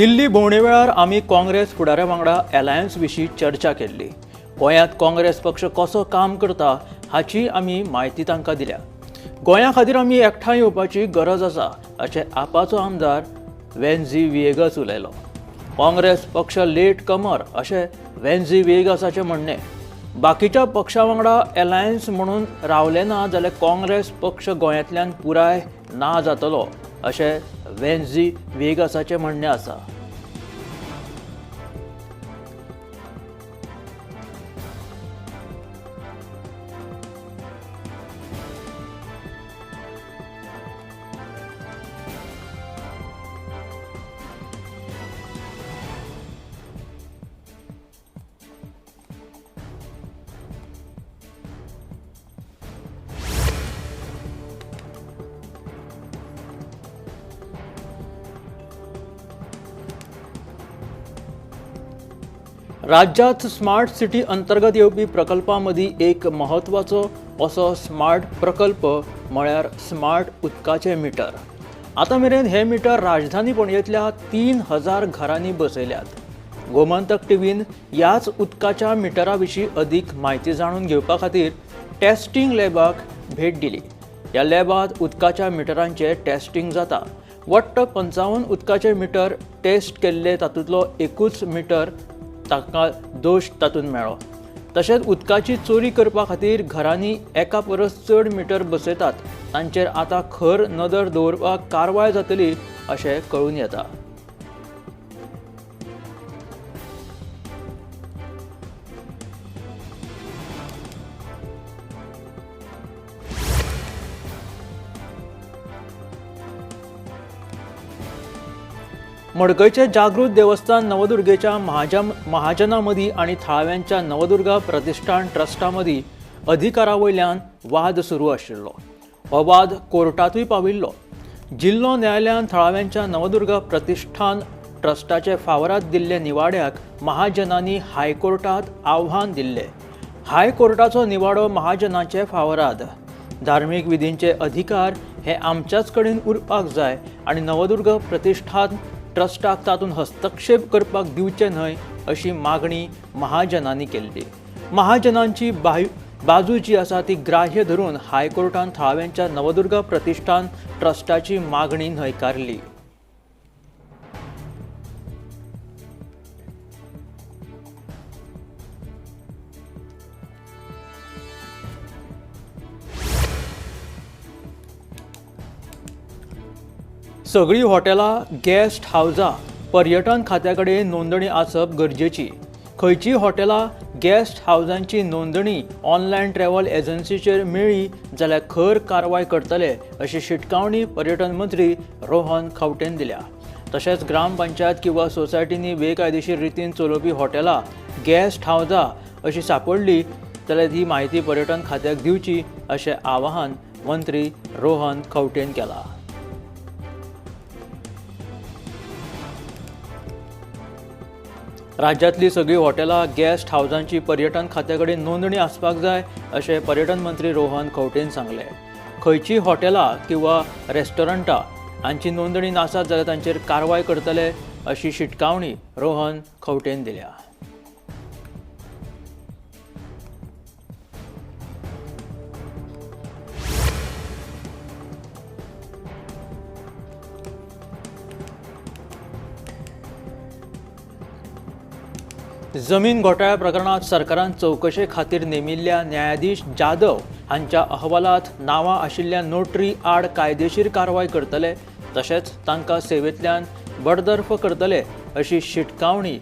दिल्ली भोंवडे वेळार आमी काँग्रेस फुडाऱ्या वांगडा अलायन्स विशीं चर्चा केल्ली. गोंयांत काँग्रेस पक्ष कसो काम करता हाची आमी म्हायती तांकां दिल्या. गोंया खातीर आमी एकठांय येवपाची गरज आसा अशें आपाचो आमदार वेन्झी व्हिएगस उलयलो. काँग्रेस पक्ष लेट कमर अशें वेन्झी व्हिएगसाचें म्हणणें. बाकीच्या पक्षा वांगडा अलायन्स म्हणून रावले ना जाल्यार काँग्रेस पक्ष गोंयांतल्यान पुराय ना जातलो अशें वेन्झी व्हिएगसाचें म्हणणें आसा. राज्यात स्मार्ट सिटी अंतर्गत येवपी प्रकल्पां मदीं एक म्हत्वाचो असो स्मार्ट प्रकल्प म्हळ्यार स्मार्ट उदकाचें मिटर. आतां मेरेन हे मिटर राजधानी पणजेंतल्या 3000 घरांनी बसयल्यात. गोमंतक टीव्हीन ह्याच उदकाच्या मिटरा विशीं अदीक म्हायती जाणून घेवपा खातीर टेस्टिंग लॅबाक भेट दिली. ह्या लॅबांत उदकाच्या मिटरांचें टेस्टिंग जाता. वट्ट 55 उदकाचे मिटर टेस्ट केल्ले, तातूंतलो एकूच मिटर ताका दोश तातूंत मेळ्ळो. तशेंच उदकाची चोरी करपा खातीर घरांनी एका परस चड मिटर बसयतात, तांचेर आतां खर नदर दवरपाक कारवाय जातली अशें कळून येता. मडकयचे जागृत देवस्थान नवदुर्गेच्या महाजना मदीं आनी थळाव्यांच्या नवदुर्गा प्रतिष्ठान ट्रस्टा मदीं अधिकारा वयल्यान वाद सुरू आशिल्लो. हो वाद कोर्टांतूय पाविल्लो. जिल्लो न्यायालयान थळाव्यांच्या नवदुर्गा प्रतिष्ठान ट्रस्टाचे फावराद दिल्ले निवाड्याक महाजनांनी हायकोर्टांत आव्हान दिल्लें. हायकोर्टाचो निवाडो महाजनाचे फावराद. धार्मीक विधींचे अधिकार हे आमच्याच कडेन उरपाक जाय आनी नवदुर्गा प्रतिष्ठान ट्रस्टाक तातूंत हस्तक्षेप करपाक दिवचे न्हय अशी मागणी महाजनांनी केल्ली. महाजनांची बाजू जी आसा ती ग्राह्य धरून हायकोर्टान थळाव्यांच्या नवदुर्गा प्रतिष्ठान ट्रस्टाची मागणी न्हयकारली. सगळीं हॉटेलां, गेस्ट हावजां पर्यटन खात्या कडेन नोंदणी आसप गरजेची. खंयचीय हॉटेलां, गेस्ट हावजांची नोंदणी ऑनलायन ट्रॅव्हल एजन्सीचेर मेळ्ळी जाल्यार खर कारवाय करतले अशी शिटकावणी पर्यटन मंत्री रोहन खंवटेन दिल्या. तशेंच ग्रामपंचायत किंवा सोसायटींनी बेकायदेशीर रितीन चलोवपी हॉटेलां, गेस्ट हावजां अशी सांपडली जाल्यार ही म्हायती पर्यटन खात्याक दिवची अशें आवाहन मंत्री रोहन खंवटेन केलां. राज्यांतली सगळीं हॉटेलां, गेस्ट हावजांची पर्यटन खात्या कडेन नोंदणी आसपाक जाय अशें पर्यटन मंत्री रोहन खंवटेन सांगलें. खंयचीय हॉटेलां किंवा रेस्टॉरंटां हांची नोंदणी नासत जाल्यार तांचेर कारवाय करतले अशी शिटकावणी रोहन खंवटेन दिल्या. जमीन घोटाळ्या प्रकरणात सरकारान चवकशे खातीर नेमिल्ल्या न्यायाधीश जाधव हांच्या अहवालात नांवां आशिल्ल्या नोटरी आड कायदेशीर कारवाय करतले तशेंच तांकां सेवेंतल्यान बडतर्फ करतले अशी शिटकावणी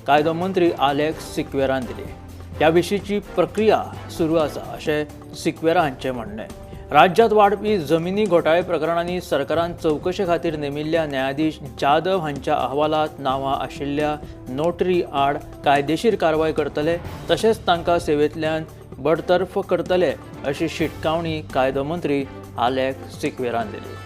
कायदो मंत्री आलेक्स सिक्वेरान दिली. ह्या विशींची प्रक्रिया सुरू आसा अशें सिक्वेरा हांचें म्हणणें. राज्यांत वाडपी जमिनी घोटाळे प्रकरणांनी सरकारान चवकशे खातीर नेमिल्ल्या न्यायाधीश जाधव हांच्या अहवालात नांवां आशिल्ल्या नोटरी आड कायदेशीर कारवाय करतले तशेंच तांकां सेवेंतल्यान बडतर्फ करतले अशी शिटकावणी कायदो मंत्री आलेक्स सिक्वेरान दिली.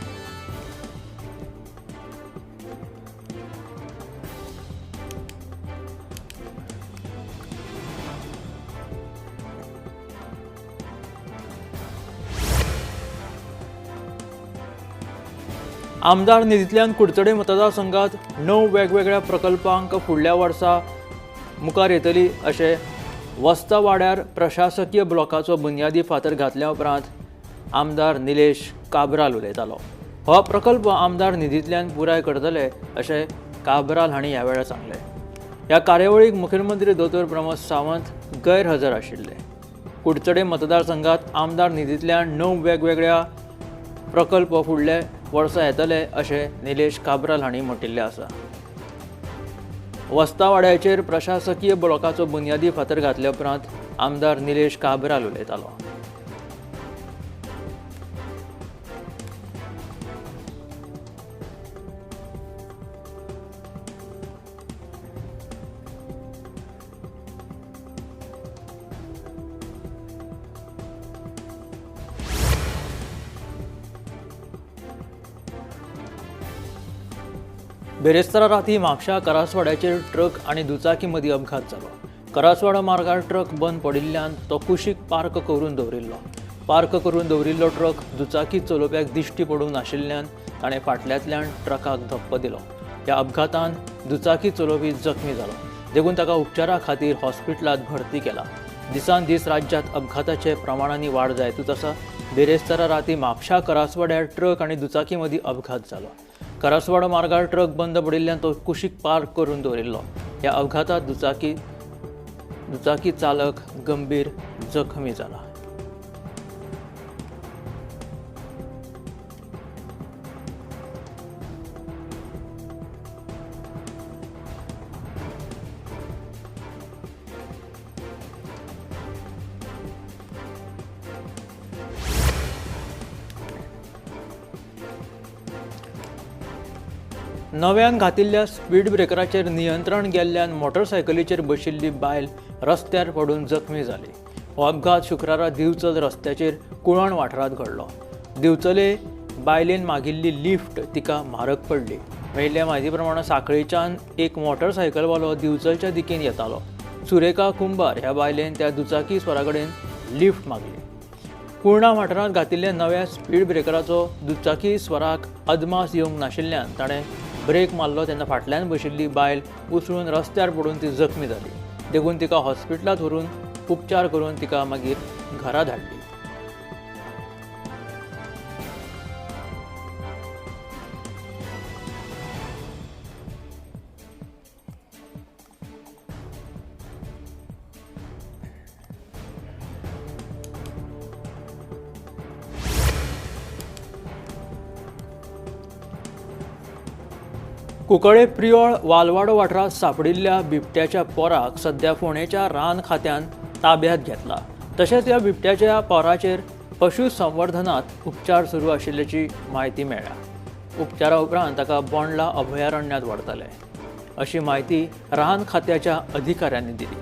आमदार निधींतल्यान कुडचडे मतदारसंघात 9 वेगवेगळ्या प्रकल्पांक फुडल्या वर्सा मुखार येतली अशें वस्तावाड्यार प्रशासकीय ब्लॉकाचो बुन्यादी फातर घातल्या उपरांत आमदार निलेश काब्राल उलयतालो. हो प्रकल्प आमदार निधींतल्यान पुराय करतले अशें काब्राल हांणी ह्या वेळार सांगलें. ह्या कार्यावळीक मुखेलमंत्री दोतोर प्रमोद सावंत गैरहजर आशिल्ले. कुडचडे मतदारसंघात आमदार निधींतल्यान 9 वेगवेगळ्या प्रकल्प फुडले वर्सा येतले अशें निलेश काब्राल हांणी म्हटिल्लें आसा. वस्तावाड्याचेर प्रशासकीय ब्लॉकाचो बुन्यादी फातर घातल्या उपरांत आमदार निलेश काब्राल उलयतालो. बेरेस्तारा राती म्हापशा करासवाड्याचेर ट्रक आनी दुचाकी मदीं अपघात जालो. करासवाडा मार्गार ट्रक बंद पडिल्ल्यान तो कुशीक पार्क करून दवरिल्लो. पार्क करून दवरिल्लो ट्रक दुचाकी चलोवप्याक दिश्टी पडूंक नाशिल्ल्यान ताणें फाटल्यांतल्यान ट्रकाक धपको दिलो. ह्या अपघातान दुचाकी चलोवपी जखमी जालो, देखून ताका उपचारा खातीर हॉस्पिटलांत भरती केला. दिसान दीस राज्यांत अपघाताचे प्रमाणांनी वाड जायतूच आसा. बेरेस्तारा राती म्हापशा करासवाड्यार ट्रक आनी दुचाकी मदीं अपघात जालो. करासवाडो मार्गार ट्रक बंद पडिल्ल्यान तो कुशीक पार्क करून दवरिल्लो. ह्या अपघातांत दुचाकी चालक गंभीर जखमी जाला. नव्यान घातिल्ल्या स्पीड ब्रेकराचेर नियंत्रण गेल्ल्यान मोटरसायकलीचेर बशिल्ली बायल रस्त्यार पडून जखमी जाली. हो अपघात शुक्रारा दिवचल रस्त्याचेर कुळण वाठारांत घडलो. दिवचले बायलेन मागिल्ली लिफ्ट तिका म्हारग पडली. मेळिल्ल्या म्हायती प्रमाण साखळेच्यान एक मोटरसायकलवालो दिवचलच्या दिकेन येतालो. सुरेखा कुंभार ह्या बायलेन त्या दुचाकी स्वरा कडेन लिफ्ट मागली. कुर्णा वाठारांत घातिल्ल्या नव्या स्पीड ब्रेकराचो दुचाकी स्वराक अदमास येवंक नाशिल्ल्यान ताणें ब्रेक मारलो तेन्ना फाटल्यान बशिल्ली बायल उसळून रस्त्यार पडून ती जखमी जाली. देखून तिका हॉस्पिटलांत व्हरून उपचार करून तिका मागीर घरा धाडली. कुंकळे प्रियोळ वालवाडो वाठारांत सांपडिल्ल्या बिबट्याच्या पोराक सध्या फोंडेच्या रान खात्यान ताब्यात घेतला. तशेंच ह्या बिबट्याच्या पोराचेर पशुसंवर्धनात उपचार सुरू आशिल्ल्याची म्हायती मेळ्ळ्या. उपचारा उपरांत ताका बोंडला अभयारण्यात व्हरतले अशी म्हायती रान खात्याच्या अधिकाऱ्यांनी दिली.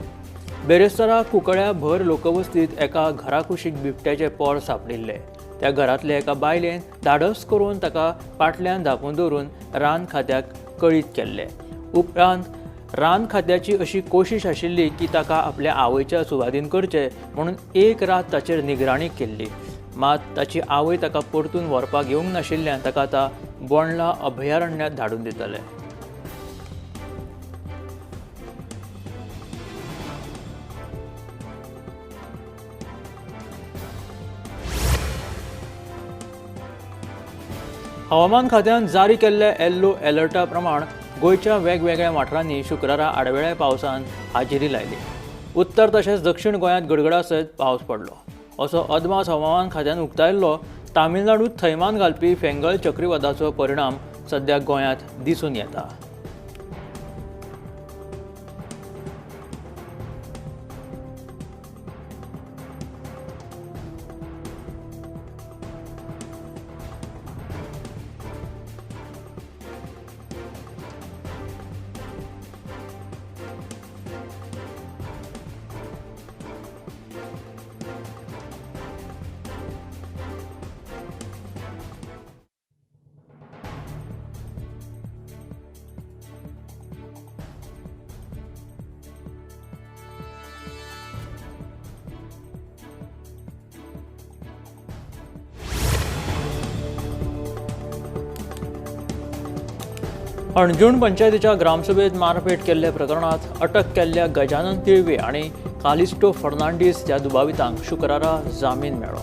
बेरेस्तारा कुंकळ्या भर लोकवस्तीत एका घराकुशीक बिबट्याचे पोर सांपडिल्ले. त्या घरांतल्या एका बायलेन धाडस करून ताका पाटल्यान धांपून दवरून रान खात्याक कळीत केल्ले. उपरांत रान खात्याची अशी कोशिश आशिल्ली की ताका आपल्या आवयच्या सुवादीन करचे म्हणून एक रात ताचेर निगराणी केल्ली. मात ताची आवय ताका परतून व्हरपाक येवंक नाशिल्ल्यान ताका आतां बोंडला अभयारण्यात धाडून दितले. हवामान खात्यान जारी केल्ल्या येल्लो अलर्टा प्रमाण गोंयच्या वेगवेगळ्या वाठारांनी शुक्रारा आडवेळ्या पावसान हाजेरी लायली. उत्तर तशेंच दक्षिण गोंयांत गडगडा सयत पावस पडलो असो अदमास हवामान खात्यान उक्तायल्लो. तामिळनाडूंत थैमान घालपी फेंगल चक्रीवादाचो परिणाम सध्या गोंयांत दिसून येता. हणजूण पंचायतीच्या ग्रामसभेत मारपेट केल्ल्या प्रकरणात अटक केल्ल्या गजानन तिळवे आनी कालिस्टो फर्नांडीस ह्या दुबावितांक शुक्रारा जामीन मेळ्ळो.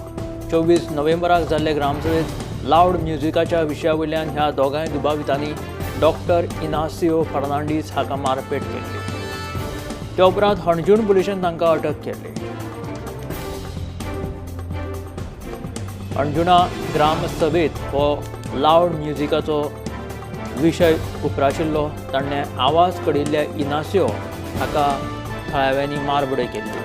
24 नोव्हेंबराक जाल्ले ग्रामसभेत लावड म्युझिकाच्या विशया वयल्यान ह्या दोगांय दुबावितांनी डॉक्टर इनासियो फर्नांडीस हाका मारपेट केल्ली. त्या उपरांत हणजूण पुलिशेन तांकां अटक केल्ली. हणजुणा ग्रामसभेत हो लावड म्युझिकाचो विशय उप्राशिल्लो. ताणें आवाज कडिल्ल्या इनासियो हाका थळाव्यांनी मारबडय केल्ली.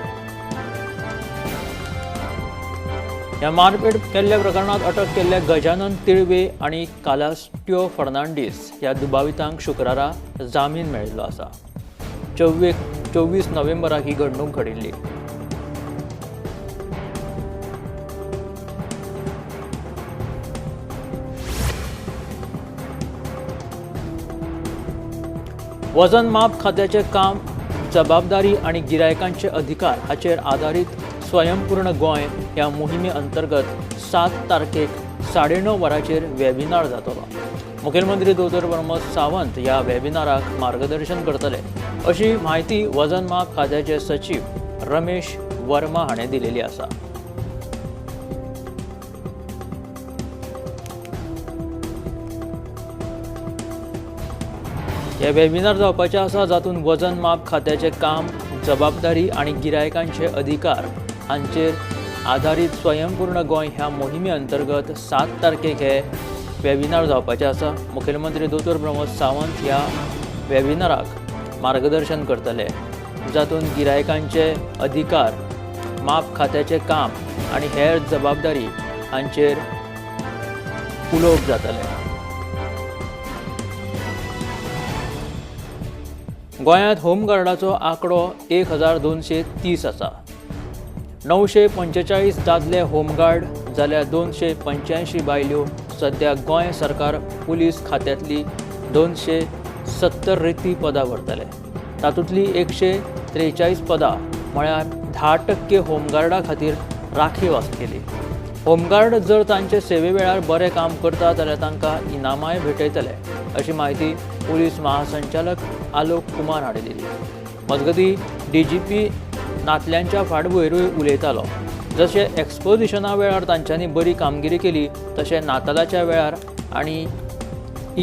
ह्या मारपेट केल्ल्या प्रकरणांत अटक केल्ल्या गजानन तिळवे आनी कालास्ट्यो फर्नांडीस ह्या दुबावितांक शुक्रारा जामीन मेळिल्लो आसा. 24 नोव्हेंबराक ही घडणूक घडिल्ली. वजन माप खात्याचें काम जबाबदारी आनी गिरायकांचे अधिकार हाचेर आदारीत स्वयंपूर्ण गोंय ह्या मोहिमे अंतर्गत 7 तारखेक 9:30 वरांचेर वेबिनार जातलो. मुखेलमंत्री दोतोर प्रमोद सावंत ह्या वेबिनाराक मार्गदर्शन करतले अशी म्हायती वजन माप खात्याचे सचीव रमेश वर्मा हाणें दिलेली आसा. हे वेबिनार जावपाचें आसा जातूंत वजन माप खात्याचें काम जबाबदारी आनी गिरायकांचे अधिकार हांचेर आदारीत स्वयंपूर्ण गोंय ह्या मोहिमे अंतर्गत 7 तारखेक हे वेबिनार जावपाचें आसा. मुखेलमंत्री दोतोर प्रमोद सावंत ह्या वेबिनाराक मार्गदर्शन करतले जातूंत गिरायकांचे अधिकार, माप खात्याचें काम आनी हेर जबाबदारी हांचेर उलोवप जातलें. गोंयांत होमगार्डाचो आंकडो 1230 आसा. 945 दादले होमगार्ड जाल्यार 285 बायल्यो. सध्या गोंय सरकार पुलीस खात्यांतली 270 रिती पदां भरतले. तातूंतली 143 पदां म्हळ्यार 10% होमगार्डा खातीर राखीव आसतली. होमगार्ड जर तांचे सेवे वेळार बरें काम करता जाल्यार तांकां इनामांय भेटयतले अशी म्हायती पुलीस महासंचालक आलोक कुमार हाणें दिली. मजगतीं डीजीपी नातल्यांच्या फाटभुंयेरूय उलयतालो. जशें एक्सपोजिशना वेळार तांच्यांनी बरी कामगिरी केली तशें नातालाच्या वेळार आनी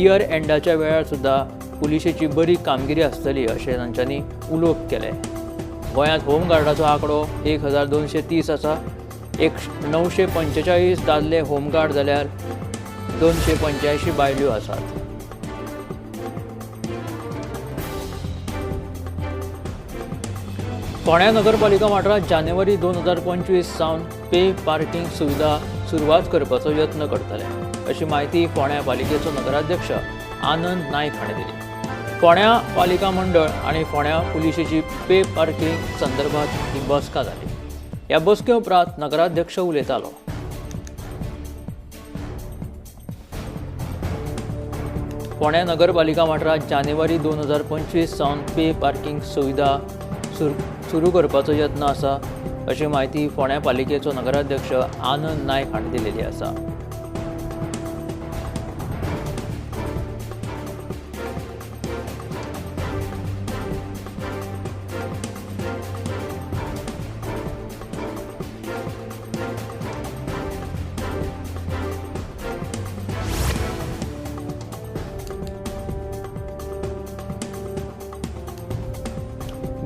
इयर एंडाच्या वेळार सुद्दां पुलिशेची बरी कामगिरी आसतली अशें तांच्यांनी उलोवप केलें. गोंयांत होमगार्डाचो आंकडो 1230 आसा. 945 दादले होमगार्ड जाल्यार 285 बायल्यो आसात. फोंड्या नगरपालिका वाठारांत जानेवारी 2025 सावन पे पार्किंग सुविधा सुरवात करपाचो यत्न करतले अशी म्हायती फोंड्या पालिकेचो नगराध्यक्ष आनंद नायक हाणें दिली. फोंड्या पालिका मंडळ आनी फोंड्या पुलिशेची पे पार्किंग संदर्भात ही बसका जाली. ह्या बसके उपरांत नगराध्यक्ष उलयतालो. फोंड्या नगरपालिका वाठारांत जानेवारी 2025 सावन पे पार्किंग सुविधा सुरू करपाचो यत्न आसा अशी म्हायती फोंड्या पालिकेचो नगराध्यक्ष आनंद नायक हाणें दिलेली आसा.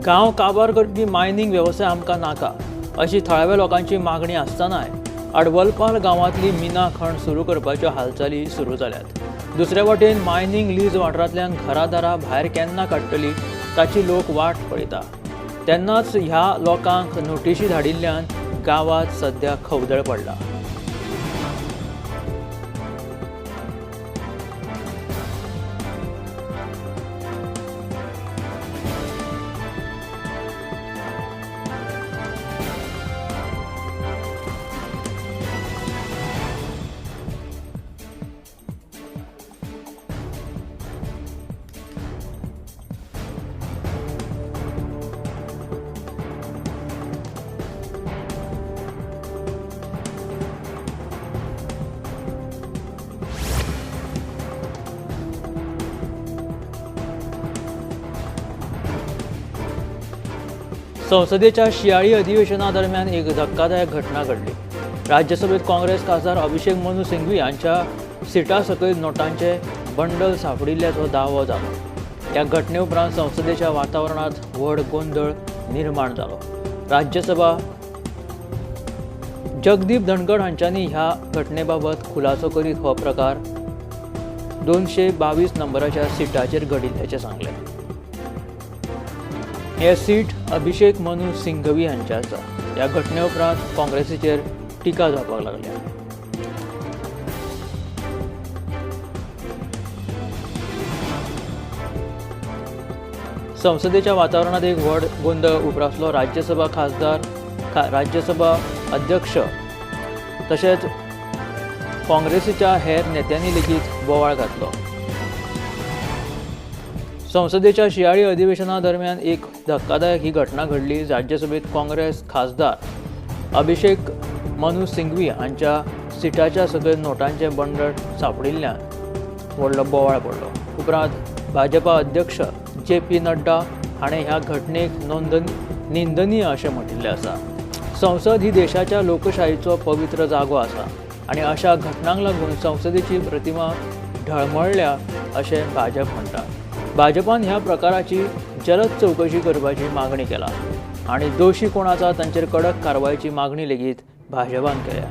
गांव काबार करपी मायनींग वेवसाय आमकां नाका अशी थळाव्या लोकांची मागणी आसतनाय अडवलपाल गांवांतली मिना खण सुरू करपाच्यो हालचाली सुरू जाल्यात. दुसरे वटेन मायनींग लीज वाठारांतल्यान घरादारां भायर केन्ना काडटली ताची लोक वाट पळयता. तेन्नाच ह्या लोकांक नोटिशी धाडिल्ल्यान गांवांत सध्या खवदळ पडला. संसदेच्या शियाळी अधिवेशना दरम्यान एक धक्कादायक घटना घडली. राज्यसभेत काँग्रेस खासदार अभिषेक मनु सिंघवी हांच्या सिटा सकयल नोटांचे बंडल सांपडिल्ल्याचो दावो जालो. ह्या घटने उपरांत संसदेच्या वातावरणांत व्हड गोंदळ निर्माण जालो. राज्यसभा जगदीप धनखड हांच्यांनी ह्या घटनेबाबत खुलासो करीत हो प्रकार 222 नंबराच्या सिटाचेर घडिल्ल्याचें सांगलें. हे सीट अभिषेक मनु सिंघवी हांचे आसा. ह्या घटने उपरांत काँग्रेसीचेर टिका जावपाक लागल्या. संसदेच्या वातावरणात एक व्हड गोंदळ उप्रासलो. राज्यसभा खासदार, राज्यसभा अध्यक्ष तशेंच काँग्रेसीच्या हेर नेत्यांनी लेगीत बोवाळ घातलो. संसदेच्या शियाळी अधिवेशना दरम्यान एक धक्कादायक ही घटना घडली. राज्यसभेत काँग्रेस खासदार अभिषेक मनु सिंघवी हांच्या सिटाच्या सकयल नोटांचें बंडल सांपडिल्ल्यान व्हडलो बोवाळ पडलो. उपरांत भाजपा अध्यक्ष जे पी नड्डा हाणें ह्या घटनेक निंदनीय अशें म्हटिल्लें आसा. संसद ही देशाच्या लोकशाहीचो पवित्र जागो आसा आनी अशा घटनांक लागून संसदेची प्रतिमा ढळमळ्ळ्या अशें भाजप म्हणटा. भाजपान ह्या प्रकाराची जलद चवकशी करपाची मागणी केला आनी दोशी कोण आसा तांचेर कडक कारवायची मागणी लेगीत भाजपान केल्या.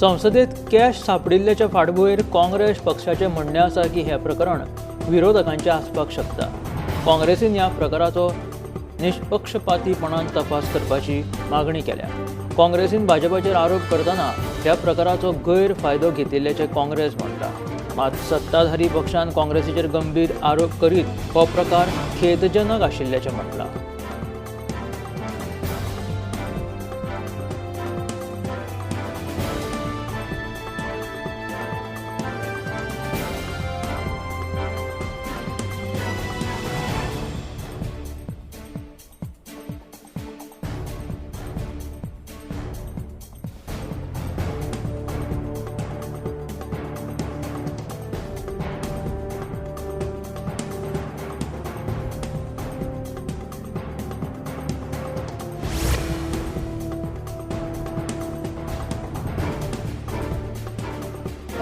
संसदेत कॅश सांपडिल्ल्याच्या फाटभुंयेर काँग्रेस पक्षाचें म्हणणें आसा की हें प्रकरण विरोधकांचें आसपाक शकता. काँग्रेसीन ह्या प्रकाराचो निष्पक्षपातीपणान तपास करपाची मागणी केल्या. काँग्रेसीन भाजपाचेर आरोप करतना ह्या प्रकाराचो गैरफायदो घेतिल्ल्याचें काँग्रेस म्हणटा. मात सत्ताधारी पक्षान काँग्रेसीचेर गंभीर आरोप करीत हो प्रकार खेदजनक आशिल्ल्याचें म्हटलां.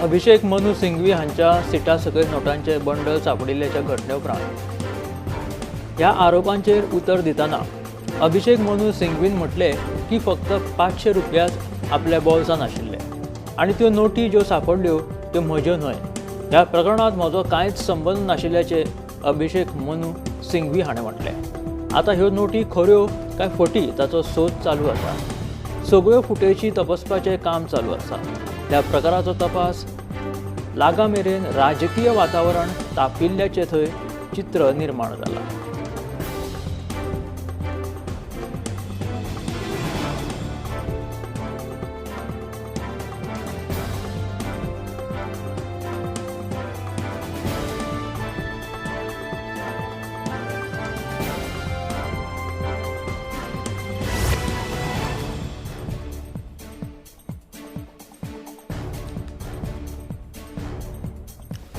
अभिषेक मनु सिंघवी हांच्या सिटा सकयल नोटांचे बंडल सांपडिल्ल्याच्या घटने उपरांत ह्या आरोपांचेर उतर दितना अभिषेक मनु सिंघवीन म्हटलें की फक्त 500 रुपयाच आपल्या बोल्सान आशिल्ले आनी त्यो नोटी ज्यो सांपडल्यो त्यो म्हज्यो न्हय. ह्या प्रकरणांत म्हजो कांयच संबंद नाशिल्ल्याचें अभिषेक मनु सिंघवी हाणें म्हटलें. आतां ह्यो नोटी खऱ्यो काय फटी ताचो सोद चालू आसा. सगळ्यो फुटेजी तपासपाचें काम चालू आसा. ह्या प्रकाराचो तपास लागा मेरेन राजकीय वातावरण तापिल्ल्याचें थंय चित्र निर्माण जालां.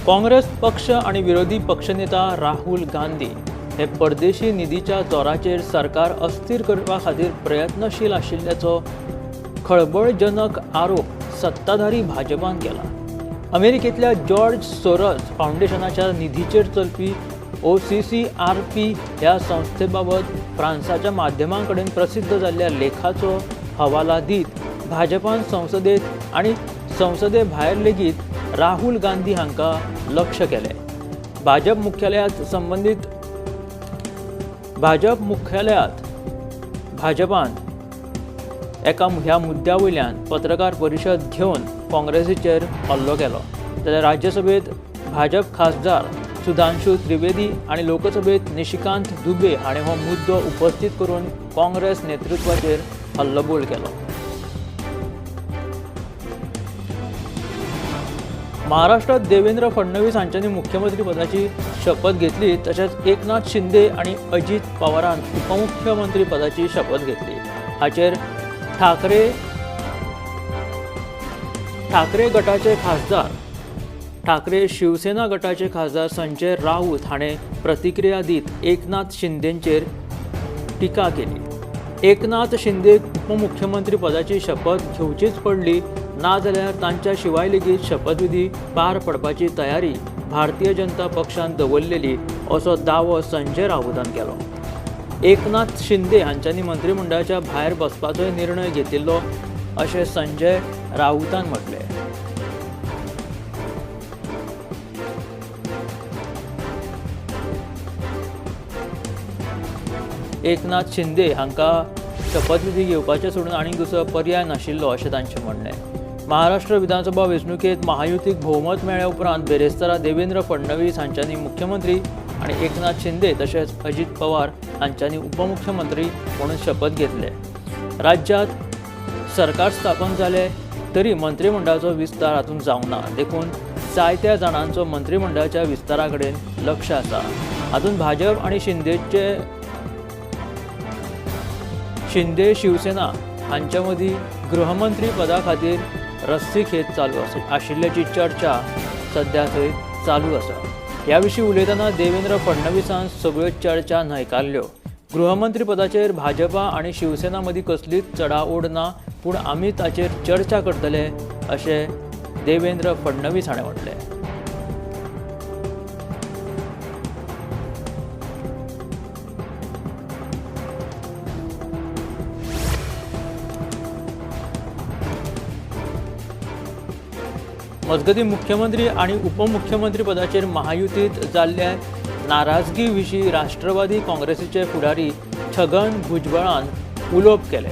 काँग्रेस पक्ष आनी विरोधी पक्षनेता राहुल गांधी हे परदेशी निधीच्या जोराचेर सरकार अस्थिर करपा खातीर प्रयत्नशील आशिल्ल्याचो खळबळजनक आरोप सत्ताधारी भाजपान केला. अमेरिकेंतल्या जॉर्ज सोरस फावंडेशनाच्या निधीचेर चलपी OCCRP ह्या संस्थेबाबत फ्रांसाच्या माध्यमां कडेन प्रसिद्ध जाल्ल्या लेखाचो हवाला दीत भाजपान संसदेत आनी संसदे भायर लेगीत राहुल गांधी हांकां लक्ष केलें. भाजप मुख्यालयांत भाजपान एका ह्या मुद्द्या वयल्यान पत्रकार परिशद घेवन काँग्रेसीचेर हल्लो केलो. जाल्यार राज्यसभेत भाजप खासदार सुधांशु त्रिवेदी आनी लोकसभेत निशिकांत दुबे हाणें हो मुद्दो उपस्थित करून काँग्रेस नेतृत्वाचेर हल्लोबोल केलो. महाराष्ट्रात देवेंद्र फडणवीस हांच्यांनी मुख्यमंत्री पदाची शपथ घेतली, तशेंच एकनाथ शिंदे आनी अजीत पवारान उपमुख्यमंत्री पदाची शपथ घेतली. हाचेर ठाकरे गटाचे खासदार ठाकरे शिवसेना गटाचे खासदार संजय राऊत हाणें प्रतिक्रिया दीत एकनाथ शिंदेचेर टिका केली. एकनाथ शिंदेक उपमुख्यमंत्री पदाची शपथ घेवचीच पडली, नाजाल्यार तांच्या शिवाय लेगीत शपथविधी पार पडपाची तयारी भारतीय जनता पक्षान दवरलेली असो दावो संजय राऊतान केलो. एकनाथ शिंदे हांच्यांनी मंत्रिमंडळाच्या भायर बसपाचोय निर्णय घेतिल्लो अशें संजय राऊतान म्हटलें. एकनाथ शिंदे हांकां शपथविधी घेवपाचें सोडून आनीक दुसरो पर्याय नाशिल्लो अशें तांचें म्हणणें. महाराष्ट्र विधानसभा वेंचणुकेंत महायुतीक भोवमत मेळ्ळ्या उपरांत बेरेस्तारा देवेंद्र फडणवीस हांच्यांनी मुख्यमंत्री आनी एकनाथ शिंदे तशेंच अजीत पवार हांच्यांनी उपमुख्यमंत्री म्हणून शपथ घेतले. राज्यांत सरकार स्थापन जालें तरी मंत्रिमंडळाचो विस्तार हातूंत जावंक ना, देखून जायत्या जाणांचो मंत्रिमंडळाच्या विस्तारा कडेन लक्ष आसा. हातूंत भाजप आनी शिंदे शिवसेना हांच्या मदीं गृहमंत्री पदा खातीर रस्सीखेच चालू आशिल्ल्याची चर्चा सध्या थंय चालू आसा. ह्या विशीं उलयतना देवेंद्र फडणवीसान सगळ्यो चर्चा न्हयकारल्यो. गृहमंत्री पदाचेर भाजपा आनी शिवसेना मदीं कसलीच चडाओड ना, पूण आमी ताचेर चर्चा करतले अशें देवेंद्र फडणवीस हाणें म्हटलें. मजगतीं मुख्यमंत्री आनी उपमुख्यमंत्री पदाचेर महायुतींत जाल्ल्या नाराजगी विशीं राष्ट्रवादी काँग्रेसीचे फुडारी छगन भुजबळान उलोवप केलें.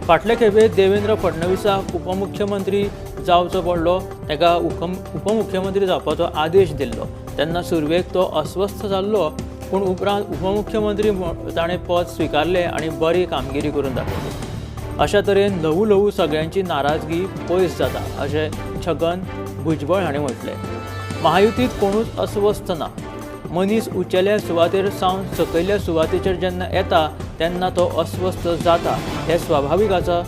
फाटले खेपे देवेंद्र फडणवीसाक उपमुख्यमंत्री जावचो पडलो, ताका उपमुख्यमंत्री जावपाचो आदेश दिल्लो. तेन्ना सुरवेक तो अस्वस्थ जाल्लो, पूण उपरांत उपमुख्यमंत्री ताणें पद स्विकारलें आनी बरी कामगिरी करून दाखयली. अशा तरेन ल्हवू ल्हवू सगळ्यांची नाराजगी पयस जाता अशें छगन भुजबळ हाणें म्हटलें. महायुतींत कोणूच अस्वस्थ ना. मनीस उंचेल्या सुवातेर सावन सकयल्या सुवातेचेर जेन्ना येता तेन्ना तो अस्वस्थ जाता हें स्वाभावीक आसा.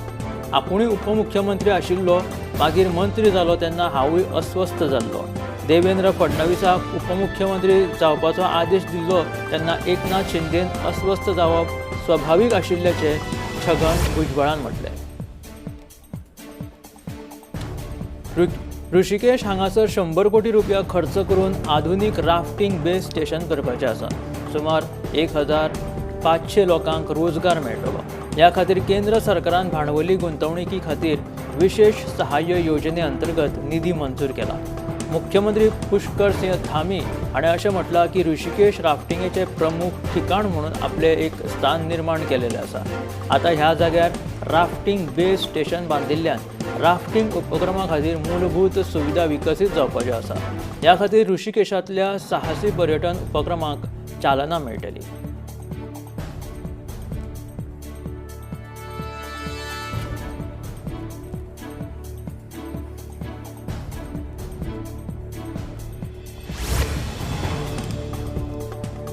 आपुणूय उपमुख्यमंत्री आशिल्लो, मागीर मंत्री जालो तेन्ना हांवूय अस्वस्थ जाल्लो. देवेंद्र फडणवीसाक उपमुख्यमंत्री जावपाचो आदेश दिल्लो तेन्ना एकनाथ शिंदेन अस्वस्थ जावप स्वाभावीक आशिल्ल्याचें छगन भुजबळान म्हटलें. ऋषिकेश हांगासर 100 कोटी रुपया खर्च करून आधुनीक राफ्टिंग बेस स्टेशन करपाचें आसा. सुमार 1500 लोकांक रोजगार मेळटलो. ह्या खातीर केंद्र सरकारान भांडवली गुंतवणुकी खातीर विशेष सहाय्य योजने अंतर्गत निधी मंजूर केला. मुख्यमंत्री पुष्कर सिंह धामी हाणें अशें म्हटलां की ऋषिकेश राफ्टिंगेचें प्रमुख ठिकाण म्हणून आपलें एक स्थान निर्माण केलेलें आसा. आतां ह्या जाग्यार राफ्टिंग बेस स्टेशन बांदिल्ल्यान राफ्टिंग उपक्रमा खातीर मूलभूत सुविधा विकसीत जावपाच्यो आसा. ह्या खातीर ऋषिकेशांतल्या साहसी पर्यटन उपक्रमाक चालना मेळटली.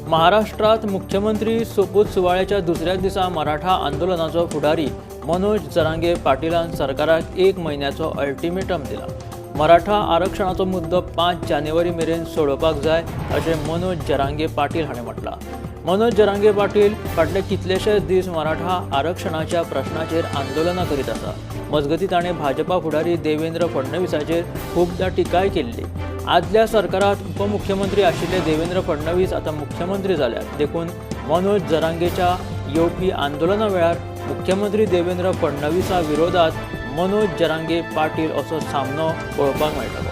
महाराष्ट्रात मुख्यमंत्री सोपूत सुवाळ्याच्या दुसऱ्या दिसा मराठा आंदोलनाचो फुडारी मनोज जरांगे पाटीलान सरकाराक 1 म्हयन्याचो अल्टिमेटम दिला. मराठा आरक्षणाचो मुद्दो 5 जानेवारी मेरेन सोडोवपाक जाय अशें मनोज जरांगे पाटील हाणें म्हटलां. मनोज जरांगे पाटील फाटले कितलेशेच दीस मराठा आरक्षणाच्या प्रश्नाचेर आंदोलनां करीत आसा. मजगतीं ताणें भाजपा फुडारी देवेंद्र फडणवीसाचेर खुबदां टिकाय केल्ली. आदल्या सरकारात उपमुख्यमंत्री आशिल्ले देवेंद्र फडणवीस आतां मुख्यमंत्री जाल्यात, देखून मनोज जरांगेच्या येवपी आंदोलना वेळार मुख्यमंत्री देवेंद्र फडणवीसा विरोधात मनोज जरांगे पाटील असो सामनो पळोवपाक मेळटलो.